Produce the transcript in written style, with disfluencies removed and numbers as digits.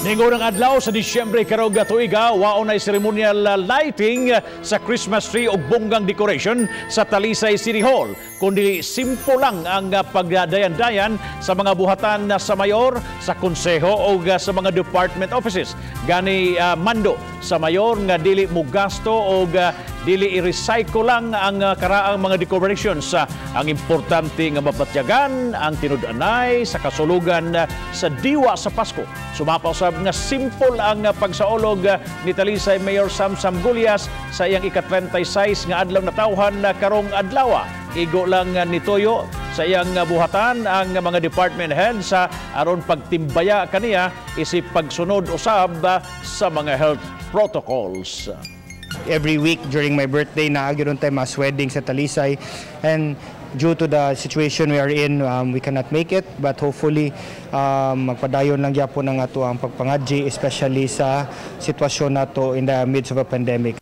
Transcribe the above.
Ning unang adlaw sa Disyembre karong tuiga, wa nay ceremonial lighting sa Christmas tree ug bonggang decoration sa Talisay City Hall, kundi simple lang ang pagdayan-dayan sa mga buhatan sa mayor, sa konseho o sa mga department offices. Gani mando sa mayor nga dili mo gasto o dili i-recycle lang ang karaang mga decorations. Ang importante nga mapatyagan ang tinud-anay sa kasulugan sa diwa sa Pasko. Sumapa usab nga simple ang pagsaulog ni Talisay Mayor Samsam Gullas sa iyang ika-36 nga adlaw natawhan karong adlaw. Igo lang nituyo sa iyang buhatan ang mga department heads sa aron pagtimbaya kaniya isip pagsunod usab sa mga health protocols. Every week during my birthday, naa gyud tay mass wedding sa Talisay, and due to the situation we are in, we cannot make it, but hopefully magpadayon lang gyapon ang ato ang pagpangadji, especially sa sitwasyon nato in the midst of a pandemic.